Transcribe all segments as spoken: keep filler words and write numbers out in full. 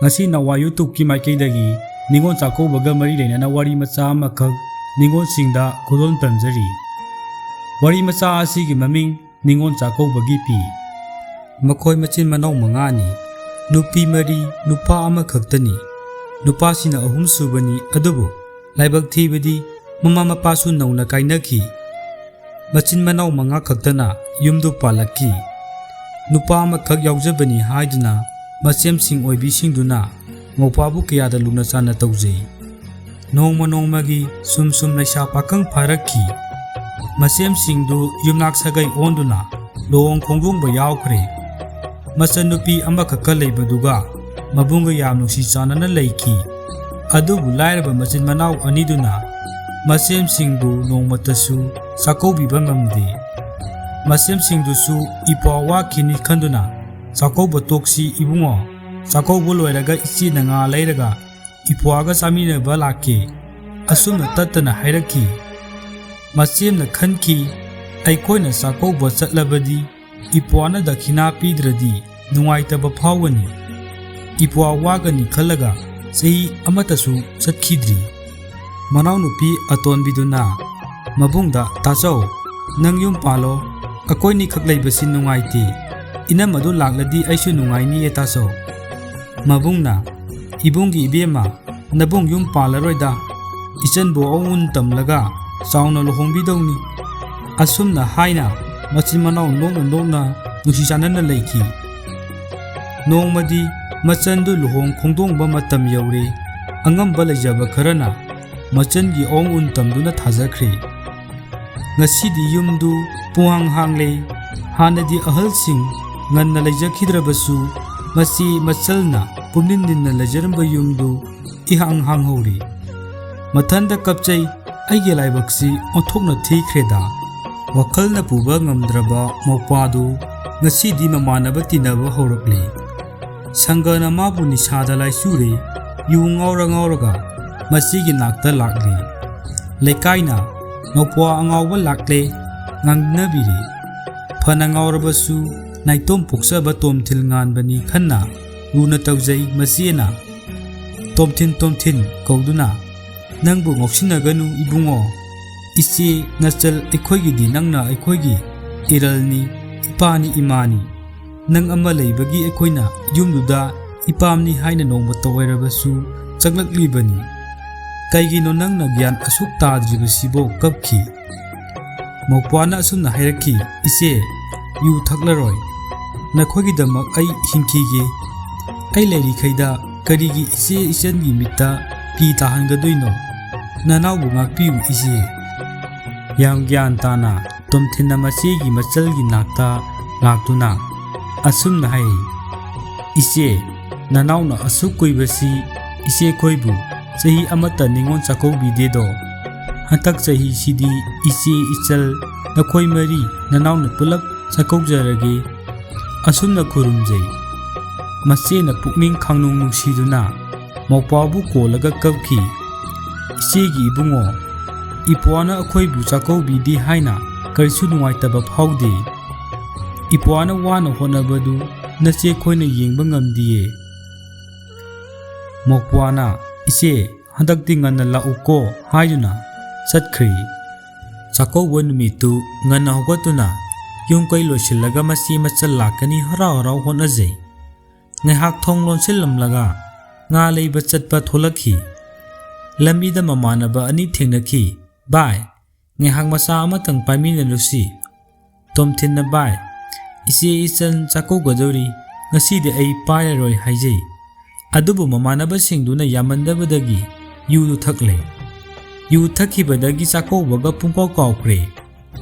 ꯉꯁꯤ ꯅꯋꯥ YouTubeꯀꯤ ꯃꯥꯏꯀꯩꯗꯒꯤ ꯅꯤꯉꯣꯜ ꯆꯥꯛꯀꯧꯕꯒ ꯃꯔꯤ ꯂꯩꯅꯅ ꯋꯥꯔꯤ ꯃꯆꯥ ꯑꯃꯈꯛ ꯅꯤꯉꯣꯜꯁꯤꯡꯗ ꯈꯨꯗꯣꯜ ꯇꯝꯖꯔꯤ꯫ ꯋꯥꯔꯤ ꯃꯆꯥ ꯑꯁꯤꯒꯤ ꯃꯃꯤꯡ ꯅꯤꯉꯣꯜ ꯆꯥꯛꯀꯧꯕꯒꯤ ꯐꯤ꯫ ꯃꯈꯣꯏ ꯃꯆꯤꯟ ꯃꯅꯥꯎ ꯃꯉꯥꯅꯤ꯫ ꯅꯨꯄꯤ ꯃꯔꯤ, ꯅꯨꯄꯥ ꯑꯃꯈꯛꯇꯅꯤ꯫ ꯅꯨꯄꯥꯁꯤꯅ ꯑꯍꯨꯝ ꯁꯨꯕꯅꯤ, ꯑꯗꯨꯕꯨ ꯂꯥꯏꯕꯛ ꯊꯤꯕꯗꯤ ꯃꯃꯥ ꯃꯄꯥꯁꯨ ꯅꯧꯅ ꯀꯥꯏꯅꯈꯤ꯫ ꯃꯆꯤꯟ ꯃꯅꯥꯎ ꯃꯉꯥ ꯈꯛꯇꯅ ꯌꯨꯝꯗꯨ ꯄꯥꯜꯂꯛꯈꯤ꯫ ꯅꯨꯄꯥ ꯑꯃꯈꯛ ꯌꯥꯎꯖꯕꯅꯤ ꯍꯥꯏꯗꯨꯅ ꯃꯆꯦꯝꯁꯤꯡ ꯑꯣꯏꯕꯤꯁꯤꯡꯗꯨꯅ ꯃꯧꯄ꯭ꯋꯥꯕꯨ ꯀꯌꯥꯗ ꯂꯨꯅ ꯆꯥꯟꯅ ꯇꯧꯖꯩ꯫ ꯅꯣꯡꯃ ꯅꯣꯡꯃꯒꯤ ꯁꯨꯝ ꯁꯨꯝ ꯂꯩꯁꯥ ꯄꯥꯈꯪ ꯐꯥꯔꯛꯈꯤ꯫ ꯃꯆꯦꯝꯁꯤꯡꯗꯨ ꯌꯨꯝꯅꯥꯛ ꯁꯥꯒꯩ ꯑꯣꯟꯗꯨꯅ ꯂꯨꯍꯣꯡ ꯈꯣꯡꯗꯣꯡꯕ ꯌꯥꯎꯈ꯭ꯔꯦ꯫ ꯃꯆꯟꯅꯨꯄꯤ ꯑꯃꯈꯛꯀ ꯂꯩꯕꯗꯨꯒ ꯃꯕꯨꯡꯒ ꯌꯥꯝ ꯅꯨꯡꯁꯤ ꯆꯥꯟꯅꯅ ꯂꯩꯈꯤ꯫ ꯑꯗꯨꯕꯨ ꯂꯥꯏꯔꯕ ꯃꯆꯤꯟ ꯃꯅꯥꯎ ꯑꯅꯤꯗꯨꯅ ꯃꯆꯦꯝꯁꯤꯡꯕꯨ ꯅꯣꯡꯃꯇꯁꯨ ꯆꯥꯛꯀꯧꯕꯤꯕ ꯉꯝꯗꯦ꯫ ꯃꯆꯦꯝꯁꯤꯡꯗꯨꯁꯨ ꯏꯄ꯭ꯋꯥ ꯋꯥꯈꯤꯅꯤ ꯈꯟꯗꯨꯅ, "ꯆꯥꯛꯀꯧꯕ ꯇꯣꯛꯁꯤ ꯏꯕꯨꯡꯉꯣ, ꯆꯥꯛꯀꯧꯕ ꯂꯣꯏꯔꯒ ꯏꯆꯦꯅ ꯉꯥ ꯂꯩꯔꯒ ꯏꯄ꯭ꯋꯥꯒ ꯆꯥꯃꯤꯟꯅꯕ ꯂꯥꯛꯀꯦ" ꯑꯁꯨꯝꯅ ꯇꯠꯇꯅ ꯍꯥꯏꯔꯛꯈꯤ꯫ ꯃꯆꯦꯝꯅ ꯈꯟꯈꯤ, ꯑꯩꯈꯣꯏꯅ ꯆꯥꯛꯀꯧꯕ ꯆꯠꯂꯕꯗꯤ ꯏꯄ꯭ꯋꯥꯅ ꯗꯈꯤꯅꯥ ꯄꯤꯗ꯭ꯔꯗꯤ ꯅꯨꯡꯉꯥꯏꯇꯕ ꯐꯥꯎꯒꯅꯤ꯫ ꯏꯄ꯭ꯋꯥ ꯋꯥꯒꯅꯤ ꯈꯜꯂꯒ ꯆꯍꯤ ꯑꯃꯠꯇꯁꯨ ꯆꯠꯈꯤꯗ꯭ꯔꯤ꯫ ꯃꯅꯥꯎꯅꯨꯄꯤ ꯑꯇꯣꯟꯕꯤꯗꯨꯅ ꯃꯕꯨꯡꯗ, "ꯇꯥꯆꯧ, ꯅꯪ ꯌꯨꯝ ꯄꯥꯜꯂꯣ, ꯑꯩꯈꯣꯏꯅꯤꯈꯛ ꯂꯩꯕꯁꯤ ꯅꯨꯡꯉꯥꯏꯇꯦ꯫ ꯏꯅꯝꯃꯗꯨ ꯂꯥꯛꯂꯗꯤ ꯑꯩꯁꯨ ꯅꯨꯡꯉꯥꯏꯅꯤꯌꯦ ꯇꯥꯆꯧ"꯫ ꯃꯕꯨꯡꯅ, "ꯏꯕꯨꯡꯒꯤ ꯏꯕꯦꯝꯃ, ꯅꯕꯨꯡ ꯌꯨꯝ ꯄꯥꯜꯂꯔꯣꯏꯗ, ꯏꯆꯟꯕꯨ ꯑꯎꯟ ꯇꯝꯂꯒ ꯆꯥꯎꯅ ꯂꯨꯍꯣꯡꯕꯤꯗꯧꯅꯤ"꯫ ꯑꯁꯨꯝꯅ ꯍꯥꯏꯅ ꯃꯆꯤꯟ ꯃꯅꯥꯎ ꯅꯣꯛꯅ ꯅꯣꯛꯅ ꯅꯨꯡꯁꯤ ꯆꯥꯟꯅꯅ ꯂꯩꯈꯤ꯫ ꯅꯣꯡꯃꯗꯤ ꯃꯆꯟꯗꯨ ꯂꯨꯍꯣꯡ ꯈꯣꯡꯗꯣꯡꯕ ꯃꯇꯝ ꯌꯧꯔꯦ꯫ ꯑꯉꯝꯕ ꯂꯩꯖꯕ ꯈꯔꯅ ꯃꯆꯟꯒꯤ ꯑꯋꯣꯡ ꯎꯟ ꯇꯝꯗꯨꯅ ꯊꯥꯖꯈ꯭ꯔꯦ꯫ ꯉꯁꯤꯗꯤ ꯌꯨꯝꯗꯨ ꯄꯨꯡꯍꯥꯡ ꯍꯥꯡꯂꯦ꯫ ꯍꯥꯟꯅꯗꯤ ꯑꯍꯜꯁꯤꯡ ꯉꯟꯅ ꯂꯩꯖꯈꯤꯗ꯭ꯔꯕꯁꯨ, ꯃꯆꯦ ꯃꯆꯜꯅ ꯄꯨꯝꯅꯤꯟ ꯅꯤꯟꯅ ꯂꯩꯖꯔꯝꯕ ꯌꯨꯝꯗꯨ ꯏꯍꯥꯡ ꯍꯥꯡꯍꯧꯔꯤ꯫ ꯃꯊꯟꯗ ꯀꯞꯆꯩ, "ꯑꯩꯒꯤ ꯂꯥꯏꯕꯛꯁꯤ ꯑꯣꯟꯊꯣꯛꯅ ꯊꯤꯈ꯭ꯔꯦꯗ"꯫ ꯋꯥꯈꯜꯅ ꯄꯨꯕ ꯉꯝꯗ꯭ꯔꯕ ꯃꯧꯄ꯭ꯋꯥꯗꯨ ꯉꯁꯤꯗꯤ ꯃꯃꯥꯟꯅꯕ ꯇꯤꯟꯅꯕ ꯍꯧꯔꯛꯂꯦ꯫ ꯁꯪꯒꯅ ꯃꯥꯕꯨ ꯅꯤꯁꯥꯗ ꯂꯥꯏꯆꯨꯔꯦ꯫ ꯌꯨ ꯉꯥꯎꯔ ꯉꯥꯎꯔꯒ ꯃꯆꯦꯒꯤ ꯅꯥꯛꯇ ꯂꯥꯛꯂꯦ꯫ ꯂꯩꯀꯥꯏꯅ "ꯃꯧꯄ꯭ꯋꯥ ꯑꯉꯥꯎꯕ ꯂꯥꯛꯂꯦ" ꯉꯥꯡꯅꯕꯤꯔꯦ꯫ ꯐꯅ ꯉꯥꯎꯔꯕꯁꯨ ꯅꯥꯏꯇꯣꯝ ꯄꯣꯛꯆꯕ ꯇꯣꯝꯊꯤꯜ ꯉꯥꯟꯕꯅꯤ ꯈꯟꯅ ꯂꯨꯅ ꯇꯧꯖꯩ꯫ ꯃꯆꯦꯅ ꯇꯣꯝꯊꯤꯟ, ꯇꯣꯝꯊꯤꯟ ꯀꯧꯗꯨꯅ, "ꯅꯪꯕꯨ ꯉꯥꯎꯁꯤꯟꯅꯒꯅꯨ ꯏꯕꯨꯡꯉꯣ꯫ ꯏꯆꯦ ꯅꯆꯜ ꯑꯩꯈꯣꯏꯒꯤꯗꯤ ꯅꯪꯅ ꯑꯩꯈꯣꯏꯒꯤ ꯏꯔꯜꯅꯤ, ꯏꯄꯥꯅꯤ ꯏꯃꯥꯅꯤ꯫ ꯅꯪ ꯑꯃ ꯂꯩꯕꯒꯤ ꯑꯩꯈꯣꯏꯅ ꯌꯨꯝꯗꯨꯗ ꯏꯄꯥꯝꯅꯤ ꯍꯥꯏꯅ ꯅꯣꯡꯃꯇ ꯑꯣꯏꯔꯕꯁꯨ ꯆꯪꯂꯛꯂꯤꯕꯅꯤ꯫ ꯀꯩꯒꯤꯅꯣ ꯅꯪꯅ ꯒ꯭ꯌꯥꯟ ꯑꯁꯨꯛ ꯇꯥꯗ꯭ꯔꯤꯕꯁꯤꯕꯣ?" ꯀꯞꯈꯤ꯫ ꯃꯧꯄ꯭ꯋꯥꯅ ꯑꯁꯨꯝꯅ ꯍꯥꯏꯔꯛꯈꯤ, "ꯏꯆꯦ, ꯌꯨ ꯊꯛꯂꯔꯣꯏ꯫ ꯅꯈꯣꯏꯒꯤꯗꯃꯛ ꯑꯩ ꯍꯤꯡꯈꯤꯒꯦ꯫ ꯑꯩ ꯂꯩꯔꯤꯈꯩꯗ ꯀꯔꯤꯒꯤ ꯏꯆꯦ ꯏꯆꯟꯒꯤ ꯃꯤꯠꯇ ꯄꯤ ꯇꯥꯍꯟꯒꯗꯣꯏꯅꯣ? ꯅꯅꯥꯎꯕꯨ ꯉꯥꯛꯄꯤꯌꯨ ꯏꯆꯦ꯫" ꯌꯥꯝ ꯒ꯭ꯌꯥꯟ ꯇꯥꯅ ꯇꯣꯝꯊꯤꯟꯅ ꯃꯆꯦꯒꯤ ꯃꯆꯜꯒꯤ ꯅꯥꯛꯇ ꯂꯥꯛꯇꯨꯅ ꯑꯁꯨꯝꯅ ꯍꯥꯏ, "ꯏꯆꯦ, ꯅꯅꯥꯎꯅ ꯑꯁꯨꯛ ꯀꯨꯏꯕꯁꯤ ꯏꯆꯦꯈꯣꯏꯕꯨ ꯆꯍꯤ ꯑꯃꯠꯇ ꯅꯤꯉꯣꯜ ꯆꯥꯛꯀꯧꯕꯤꯗꯦꯗꯣ꯫ ꯍꯟꯗꯛ ꯆꯍꯤꯁꯤꯗꯤ ꯏꯆꯦ ꯏꯆꯜ ꯅꯈꯣꯏ ꯃꯔꯤ ꯅꯅꯥꯎꯅ ꯄꯨꯂꯞ ꯆꯥꯛꯀꯧꯖꯔꯒꯦ꯫ ꯑꯁꯨꯝꯅ ꯈꯨꯔꯨꯝꯖꯩ꯫" ꯃꯆꯦꯅ ꯄꯨꯛꯅꯤꯡ ꯈꯪꯅꯨꯡ ꯅꯨꯡꯁꯤꯗꯨꯅ ꯃꯧꯄ꯭ꯋꯥꯕꯨ ꯀꯣꯜꯂꯒ ꯀꯞꯈꯤ꯫ "ꯏꯆꯦꯒꯤ ꯏꯕꯨꯡꯉꯣ, ꯏꯄ꯭ꯋꯥꯅ ꯑꯩꯈꯣꯏꯕꯨ ꯆꯥꯛꯀꯧꯕꯤꯗꯦ ꯍꯥꯏꯅ ꯀꯔꯤꯁꯨ ꯅꯨꯡꯉꯥꯏꯇꯕ ꯐꯥꯎꯗꯦ꯫ ꯏꯄ꯭ꯋꯥꯅ ꯋꯥꯅ ꯍꯣꯠꯅꯕꯗꯨ ꯅꯆꯦ ꯈꯣꯏꯅ ꯌꯦꯡꯕ ꯉꯝꯗꯤꯌꯦ꯫" ꯃꯧꯄ꯭ꯋꯥꯅ, "ꯏꯆꯦ, ꯍꯟꯗꯛꯇꯤ ꯉꯟꯅ ꯂꯥꯛꯎꯀꯣ" ꯍꯥꯏꯗꯨꯅ ꯆꯠꯈ꯭ꯔꯤ꯫ ꯆꯥꯛꯀꯧꯕ ꯅꯨꯃꯤꯠꯇꯨ ꯉꯟꯅ ꯍꯧꯒꯠꯇꯨꯅ ꯌꯨꯝ ꯀꯩ ꯂꯣꯏꯁꯤꯜꯂꯒ ꯃꯆꯦ ꯃꯆꯜ ꯂꯥꯛꯀꯅꯤ ꯍꯔꯥꯎ ꯍꯔꯥꯎ ꯍꯣꯠꯅꯖꯩ꯫ ꯉꯥꯏꯍꯥꯛ ꯊꯣꯡ ꯂꯣꯟꯁꯤꯜꯂꯝꯂꯒ ꯉꯥ ꯂꯩꯕ ꯆꯠꯄ ꯊꯣꯛꯂꯛꯈꯤ꯫ ꯂꯝꯕꯤꯗ ꯃꯃꯥꯟꯅꯕ ꯑꯅꯤ ꯊꯦꯡꯅꯈꯤ꯫ "ꯚꯥꯏ, ꯉꯥꯏꯍꯥꯛ ꯃꯆꯥ ꯑꯃꯇꯪ ꯄꯥꯏꯃꯤꯟꯅꯔꯨꯁꯤ꯫" ꯇꯣꯝꯊꯤꯟꯅ, "ꯚꯥꯏ, ꯏꯆꯦ ꯏꯆꯟ ꯆꯥꯛꯀꯧꯒꯗꯧꯔꯤ, ꯉꯁꯤꯗꯤ ꯑꯩ ꯄꯥꯏꯔꯔꯣꯏ" ꯍꯥꯏꯖꯩ꯫ ꯑꯗꯨꯕꯨ ꯃꯃꯥꯟꯅꯕꯁꯤꯡꯗꯨꯅ ꯌꯥꯃꯟꯗꯕꯗꯒꯤ ꯌꯨꯗꯨ ꯊꯛꯂꯦ꯫ ꯌꯨ ꯊꯛꯈꯤꯕꯗꯒꯤ ꯆꯥꯛꯀꯧꯕꯒ ꯄꯨꯡꯀꯥꯎ ꯀꯥꯎꯈ꯭ꯔꯦ꯫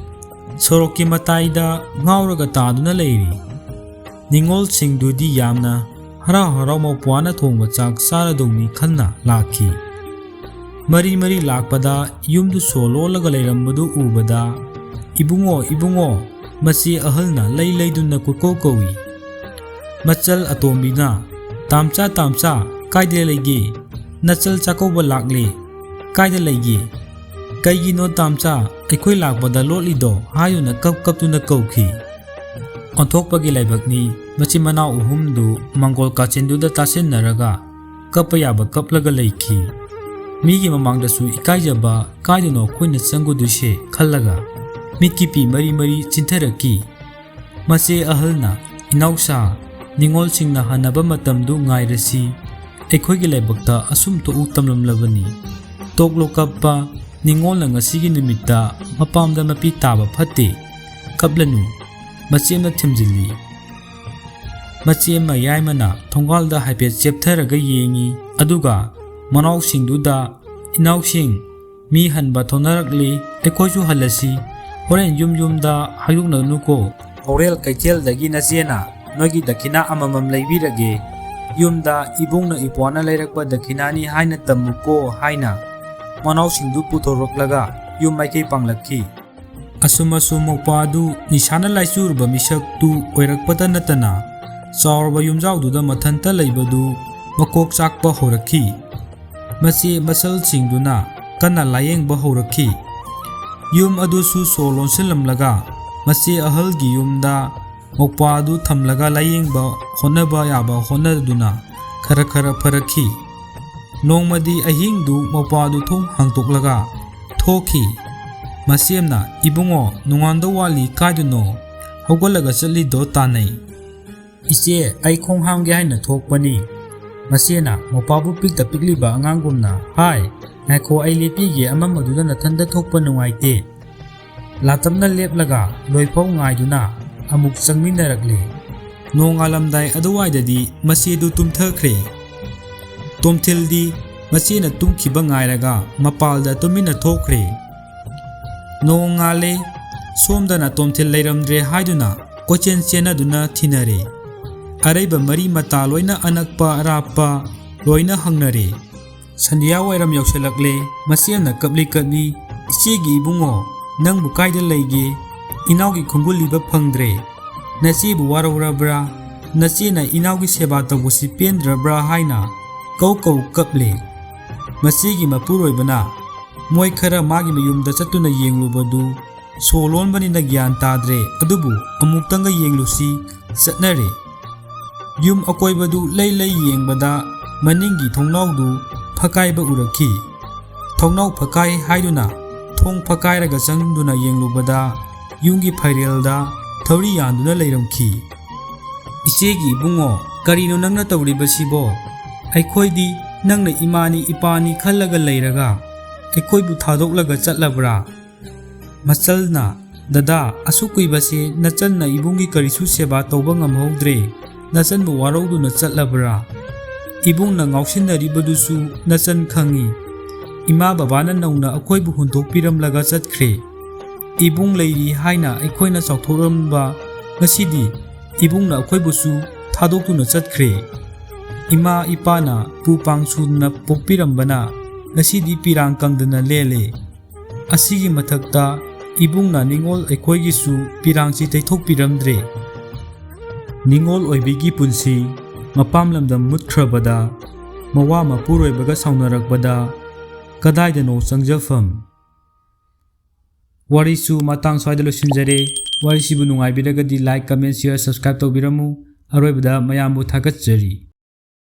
ꯁꯣꯔꯣꯛꯀꯤ ꯃꯇꯥꯏꯗ ꯉꯥꯎꯔꯒ ꯇꯥꯗꯨꯅ ꯂꯩꯔꯤ꯫ ꯅꯤꯉꯣꯜꯁꯤꯡꯗꯨꯗꯤ ꯌꯥꯝꯅ ꯍꯔꯥꯎ ꯍꯔꯥꯎ ꯃꯧꯄ꯭ꯋꯥꯅ ꯊꯣꯡꯕ ꯆꯥꯛ ꯆꯥꯔꯗꯧꯅꯤ ꯈꯟꯅ ꯂꯥꯛꯈꯤ꯫ ꯃꯔꯤ ꯃꯔꯤ ꯂꯥꯛꯄꯗ ꯌꯨꯝꯗꯨ ꯁꯣ ꯂꯣꯜꯂꯒ ꯂꯩꯔꯝꯕꯗꯨ ꯎꯕꯗ, "ꯏꯕꯨꯡꯉꯣ, ꯏꯕꯨꯡꯉꯣ!" ꯃꯆꯦ ꯑꯍꯜꯅ ꯂꯩ ꯂꯩꯗꯨꯅ ꯀꯣꯏꯀꯧ ꯀꯧꯏ꯫ ꯃꯆꯜ ꯑꯇꯣꯝꯕꯤꯅ, "ꯇꯥꯝꯆꯥ, ꯇꯥꯝꯆꯥ, ꯀꯥꯏꯗ ꯂꯩꯒꯦ? ꯅꯆꯜ ꯆꯥꯛꯀꯧꯕ ꯂꯥꯛꯂꯦ꯫ ꯀꯥꯏꯗ ꯂꯩꯒꯦ? ꯀꯩꯒꯤꯅꯣ ꯇꯥꯝꯆꯥ ꯑꯩꯈꯣꯏ ꯂꯥꯛꯄꯗ ꯂꯣꯠꯂꯤꯗꯣ?" ꯍꯥꯏꯗꯨꯅ ꯀꯞ ꯀꯞꯇꯨꯅ ꯀꯧꯈꯤ꯫ ꯑꯣꯟꯊꯣꯛꯄꯒꯤ ꯂꯥꯏꯕꯛꯅꯤ, ꯃꯆꯤꯟ ꯃꯅꯥꯎ ꯑꯍꯨꯝꯗꯨ ꯃꯪꯒꯣꯜ ꯀꯥꯆꯤꯟꯗꯨꯗ ꯇꯥꯁꯤꯟꯅꯔꯒ ꯀꯞꯄ ꯌꯥꯕ ꯀꯞꯂꯒ ꯂꯩꯈꯤ꯫ ꯃꯤꯒꯤ ꯃꯃꯥꯡꯗꯁꯨ ꯏꯀꯥꯏꯖꯕ ꯀꯥꯏꯗꯅꯣ ꯑꯩꯈꯣꯏꯅ ꯆꯪꯒꯗꯣꯏꯁꯦ ꯈꯜꯂꯒ ꯃꯤꯠꯀꯤ ꯄꯤ ꯃꯔꯤ ꯃꯔꯤ ꯆꯤꯟꯊꯔꯛꯈꯤ꯫ ꯃꯆꯦ ꯑꯍꯜꯅ, "ꯏꯅꯥꯎꯁꯥ, ꯅꯤꯉꯣꯜꯁꯤꯡꯅ ꯍꯟꯅꯕ ꯃꯇꯝꯗꯨ ꯉꯥꯏꯔꯁꯤ, ꯑꯩꯈꯣꯏꯒꯤ ꯂꯥꯏꯕꯛꯇ ꯑꯁꯨꯝ ꯊꯣꯛꯎ ꯇꯝꯂꯝꯂꯕꯅꯤ꯫ ꯇꯣꯛꯂꯣ ꯀꯞꯄ, ꯅꯤꯉꯣꯜꯅ ꯉꯁꯤꯒꯤ ꯅꯨꯃꯤꯠꯇ ꯃꯄꯥꯝꯗ ꯃꯄꯤ ꯇꯥꯕ ꯐꯠꯇꯦ꯫ ꯀꯞꯂꯅꯨ," ꯃꯆꯦꯝꯅ ꯊꯦꯝꯖꯤꯜꯂꯤ꯫ ꯃꯆꯦꯝ ꯃꯌꯥꯏꯃꯅ ꯊꯣꯡꯒꯥꯜꯗ ꯍꯥꯏꯐꯦꯠ ꯆꯦꯞꯊꯔꯒ ꯌꯦꯡꯉꯤ, ꯑꯗꯨꯒ ꯃꯅꯥꯎꯁꯤꯡꯗꯨꯗ, "ꯏꯅꯥꯎꯁꯤꯡ, ꯃꯤ ꯍꯟꯕ ꯊꯣꯛꯅꯔꯛꯂꯤ, ꯑꯩꯈꯣꯏꯁꯨ ꯍꯜꯂꯁꯤ꯫ ꯍꯣꯔꯦꯟ ꯌꯨꯝ ꯌꯨꯝꯗ ꯍꯥꯏꯗꯣꯛꯅꯒꯅꯨꯀꯣ꯫ ꯍꯣꯔꯦꯜ ꯀꯩꯊꯦꯜꯗꯒꯤ ꯅꯆꯦꯅ ꯅꯣꯏꯒꯤ ꯗꯈꯤꯅꯥ ꯑꯃꯃꯝ ꯂꯩꯕꯤꯔꯒꯦ꯫ ꯌꯨꯝꯗ ꯏꯕꯨꯡꯅ ꯏꯄ꯭ꯋꯥꯅ ꯂꯩꯔꯛꯄ ꯗꯈꯤꯅꯥꯅꯤ ꯍꯥꯏꯅ ꯇꯝꯃꯨꯀꯣ" ꯍꯥꯏꯅ ꯃꯅꯥꯎꯁꯤꯡꯗꯨ ꯄꯨꯊꯣꯔꯛꯂꯒ ꯌꯨꯝ ꯃꯥꯏꯀꯩ ꯄꯥꯡꯂꯛꯈꯤ꯫ ꯑꯁꯨꯝ ꯑꯁꯨꯝ ꯃꯧꯄ꯭ꯋꯥꯗꯨ ꯅꯤꯁꯥꯅ ꯂꯥꯏꯆꯨꯔꯕ ꯃꯤꯁꯛꯇꯨ ꯑꯣꯏꯔꯛꯄꯇ ꯅꯠꯇꯅ, ꯆꯥꯎꯔꯕ ꯌꯨꯝꯖꯥꯎꯗꯨꯗ ꯃꯊꯟꯇ ꯂꯩꯕꯗꯨ ꯃꯀꯣꯛ ꯆꯥꯛꯄ ꯍꯧꯔꯛꯈꯤ꯫ ꯃꯆꯦ ꯃꯆꯜꯁꯤꯡꯗꯨꯅ ꯀꯟꯅ ꯂꯥꯌꯦꯡꯕ ꯍꯧꯔꯛꯈꯤ꯫ ꯌꯨꯝ ꯑꯗꯨꯁꯨ ꯁꯣ ꯂꯣꯟꯁꯤꯜꯂꯝꯂꯒ, ꯃꯆꯦ ꯑꯍꯜꯒꯤ ꯌꯨꯝꯗ ꯃꯧꯄ꯭ꯋꯥꯗꯨ ꯊꯝꯂꯒ ꯂꯥꯌꯦꯡꯕ ꯍꯣꯠꯅꯕ ꯌꯥꯕ ꯍꯣꯠꯅꯗꯨꯅ ꯈꯔ ꯈꯔ ꯐꯔꯛꯈꯤ꯫ ꯅꯣꯡꯃꯗꯤ ꯑꯍꯤꯡꯗꯨ ꯃꯧꯄ꯭ꯋꯥꯗꯨ ꯊꯣꯡ ꯍꯥꯡꯇꯣꯛꯂꯒ ꯊꯣꯛꯈꯤ꯫ ꯃꯆꯦꯝꯅ, "ꯏꯕꯨꯡꯉꯣ, ꯅꯣꯡꯉꯥꯟꯗꯧ ꯋꯥꯠꯂꯤ, ꯀꯥꯏꯗꯅꯣ ꯍꯧꯒꯠꯂꯒ ꯆꯠꯂꯤꯗꯣ?" ꯇꯥꯟꯅꯩ꯫ "ꯏꯆꯦ, ꯑꯩ ꯈꯣꯡ ꯍꯥꯝꯒꯦ ꯍꯥꯏꯅ ꯊꯣꯛꯄꯅꯤ꯫" ꯃꯆꯦꯅ ꯃꯧꯄ꯭ꯋꯥꯕꯨ ꯄꯤꯛꯇ ꯄꯤꯛꯂꯤꯕ ꯑꯉꯥꯡꯒꯨꯝꯅ, "ꯍꯥꯏ, ꯉꯥꯏꯈꯣ, ꯑꯩ ꯂꯦꯞꯄꯤꯒꯦ, ꯑꯃꯝ ꯑꯗꯨꯗ ꯅꯊꯟꯗ ꯊꯣꯛꯄ ꯅꯨꯡꯉꯥꯏꯇꯦ꯫ ꯂꯥꯇꯞꯅ ꯂꯦꯞꯂꯒ ꯂꯣꯏꯐꯥꯎ ꯉꯥꯏꯗꯨꯅ ꯑꯃꯨꯛ ꯆꯪꯃꯤꯟꯅꯔꯛꯂꯦ꯫ ꯅꯣꯡꯉꯥꯜꯂꯝꯗꯥꯏ ꯑꯗꯨꯋꯥꯏꯗꯗꯤ ꯃꯆꯦꯗꯨ ꯇꯨꯝꯊꯈ꯭ꯔꯦ꯫ ꯇꯣꯝꯊꯤꯜꯗꯤ ꯃꯆꯦꯅ ꯇꯨꯝꯈꯤꯕ ꯉꯥꯏꯔꯒ ꯃꯄꯥꯜꯗ ꯇꯨꯃꯤꯟꯅ ꯊꯣꯛꯈ꯭ꯔꯦ꯫ ꯅꯣꯡꯉꯥꯜꯂꯦ꯫ ꯁꯣꯝꯗꯅ ꯇꯣꯝꯊꯤꯜ ꯂꯩꯔꯝꯗ꯭ꯔꯦ ꯍꯥꯏꯗꯨꯅ ꯀꯣꯏꯆꯦꯟ ꯆꯦꯟꯅꯗꯨꯅ ꯊꯤꯅꯔꯦ꯫ ꯑꯔꯩꯕ ꯃꯔꯤ ꯃꯇꯥ ꯂꯣꯏꯅ, ꯑꯅꯛꯄ ꯑꯔꯥꯞꯄ ꯂꯣꯏꯅ ꯍꯪꯅꯔꯦ꯫ ꯁꯟꯙ꯭ꯌꯥ ꯋꯥꯏꯔꯝ ꯌꯧꯁꯤꯜꯂꯛꯂꯦ꯫ ꯃꯆꯦꯝꯅ ꯀꯞꯂꯤ ꯀꯞꯂꯤ, "ꯏꯆꯦꯒꯤ ꯏꯕꯨꯡꯉꯣ, ꯅꯪꯕꯨ ꯀꯥꯏꯗ ꯂꯩꯒꯦ? ꯏꯅꯥꯎꯒꯤ ꯈꯣꯡꯒꯨꯜ ꯂꯤꯕ ꯐꯪꯗ꯭ꯔꯦ꯫ ꯅꯆꯦꯕꯨ ꯋꯥꯔꯧꯔꯕ꯭ꯔꯥ? ꯅꯆꯦꯅ ꯏꯅꯥꯎꯒꯤ ꯁꯦꯕꯥ ꯇꯧꯕꯁꯤ ꯄꯦꯟꯗ꯭ꯔꯕ꯭ꯔꯥ?" ꯍꯥꯏꯅ ꯀꯧ ꯀꯧ ꯀꯞꯂꯦ꯫ ꯃꯆꯦꯒꯤ ꯃꯄꯨꯔꯣꯏꯕꯅ ꯃꯣꯏ ꯈꯔ ꯃꯥꯒꯤ ꯃꯌꯨꯝꯗ ꯆꯠꯇꯨꯅ ꯌꯦꯡꯂꯨꯕꯗꯨ ꯁꯣ ꯂꯣꯟꯕꯅꯤꯅ ꯒ꯭ꯌꯥꯟ ꯇꯥꯗ꯭ꯔꯦ, ꯑꯗꯨꯕꯨ ꯑꯃꯨꯛꯇꯪꯒ ꯌꯦꯡꯂꯨꯁꯤ ꯆꯠꯅꯔꯦ꯫ ꯌꯨꯝ ꯑꯀꯣꯏꯕꯗꯨ ꯂꯩ ꯂꯩ ꯌꯦꯡꯕꯗ ꯃꯅꯤꯡꯒꯤ ꯊꯣꯡꯅꯥꯎꯗꯨ ꯐꯛꯀꯥꯏꯕ ꯎꯔꯛꯈꯤ꯫ ꯊꯣꯡꯅꯥꯎ ꯐꯛꯀꯥꯏ ꯍꯥꯏꯗꯨꯅ ꯊꯣꯡ ꯐꯛꯀꯥꯏꯔꯒ ꯆꯪꯗꯨꯅ ꯌꯦꯡꯂꯨꯕꯗ ꯌꯨꯝꯒꯤ ꯐꯥꯏꯔꯦꯜꯗ ꯊꯧꯔꯤ ꯌꯥꯟꯗꯨꯅ ꯂꯩꯔꯝꯈꯤ꯫ "ꯏꯆꯦꯒꯤ ꯏꯕꯨꯡꯉꯣ, ꯀꯔꯤꯅꯣ ꯅꯪꯅ ꯇꯧꯔꯤꯕꯁꯤꯕꯣ? ꯑꯩꯈꯣꯏꯗꯤ ꯅꯪꯅ ꯏꯃꯥꯅꯤ ꯏꯄꯥꯅꯤ ꯈꯜꯂꯒ ꯂꯩꯔꯒ ꯑꯩꯈꯣꯏꯕꯨ ꯊꯥꯗꯣꯛꯂꯒ ꯆꯠꯂꯕ꯭ꯔꯥ?" ꯃꯆꯜꯅ, "ꯗꯗꯥ, ꯑꯁꯨꯛ ꯀꯨꯏꯕꯁꯦ ꯅꯆꯟꯅ ꯏꯕꯨꯡꯒꯤ ꯀꯔꯤꯁꯨ ꯁꯦꯕꯥ ꯇꯧꯕ ꯉꯝꯍꯧꯗ꯭ꯔꯦ꯫ ꯅꯆꯟꯕꯨ ꯋꯥꯔꯧꯗꯨꯅ ꯆꯠꯂꯕ꯭ꯔꯥ? ꯏꯕꯨꯡꯅ ꯉꯥꯎꯁꯤꯟꯅꯔꯤꯕꯗꯨꯁꯨ ꯅꯆꯟ ꯈꯪꯏ꯫ ꯏꯃꯥ ꯕꯕꯥꯅ ꯅꯧꯅ ꯑꯩꯈꯣꯏꯕꯨ ꯍꯨꯟꯗꯣꯛꯄꯤꯔꯝꯂꯒ ꯆꯠꯈ꯭ꯔꯦ꯫ ꯏꯕꯨꯡ ꯂꯩꯔꯤ ꯍꯥꯏꯅ ꯑꯩꯈꯣꯏꯅ ꯆꯥꯎꯊꯣꯛꯂꯝꯕ ꯉꯁꯤꯗꯤ ꯏꯕꯨꯡꯅ ꯑꯩꯈꯣꯏꯕꯨꯁꯨ ꯊꯥꯗꯣꯛꯇꯨꯅ ꯆꯠꯈ꯭ꯔꯦ꯫ ꯏꯃꯥ ꯏꯄꯥꯅ ꯄꯨ ꯄꯥꯡ ꯁꯨꯅ ꯄꯣꯛꯄꯤꯔꯝꯕꯅ ꯉꯁꯤꯗꯤ ꯄꯤꯔꯥꯡ ꯀꯪꯗꯅ ꯂꯦꯜꯂꯦ꯫ ꯑꯁꯤꯒꯤ ꯃꯊꯛꯇ ꯏꯕꯨꯡꯅ ꯅꯤꯡꯉꯣꯜ ꯑꯩꯈꯣꯏꯒꯤꯁꯨ ꯄꯤꯔꯥꯡꯁꯤ ꯇꯩꯊꯣꯛꯄꯤꯔꯝꯗ꯭ꯔꯦ꯫ ꯅꯤꯡꯉꯣꯜ ꯑꯣꯏꯕꯤꯒꯤ ꯄꯨꯟꯁꯤ ꯃꯄꯥꯝ ꯂꯝꯗꯝ ꯃꯨꯠꯈ꯭ꯔꯕꯗ, ꯃꯋꯥ ꯃꯄꯨꯔꯣꯏꯕꯒ ꯁꯥꯎꯅꯔꯛꯄꯗ ꯀꯗꯥꯏꯗꯅꯣ ꯆꯪꯖꯐꯝ?" ꯋꯥꯔꯤꯁꯨ ꯃꯇꯥꯡ ꯁ꯭ꯋꯥꯏꯗ ꯂꯣꯏꯁꯤꯟꯖꯔꯦ꯫ ꯋꯥꯔꯤꯁꯤꯕꯨ ꯅꯨꯡꯉꯥꯏꯕꯤꯔꯒꯗꯤ like, comment, share, subscribe ꯇꯧꯕꯤꯔꯝꯃꯨ꯫ ꯑꯔꯣꯏꯕꯗ ꯃꯌꯥꯝꯕꯨ ꯊꯥꯒꯠꯆꯔꯤ꯫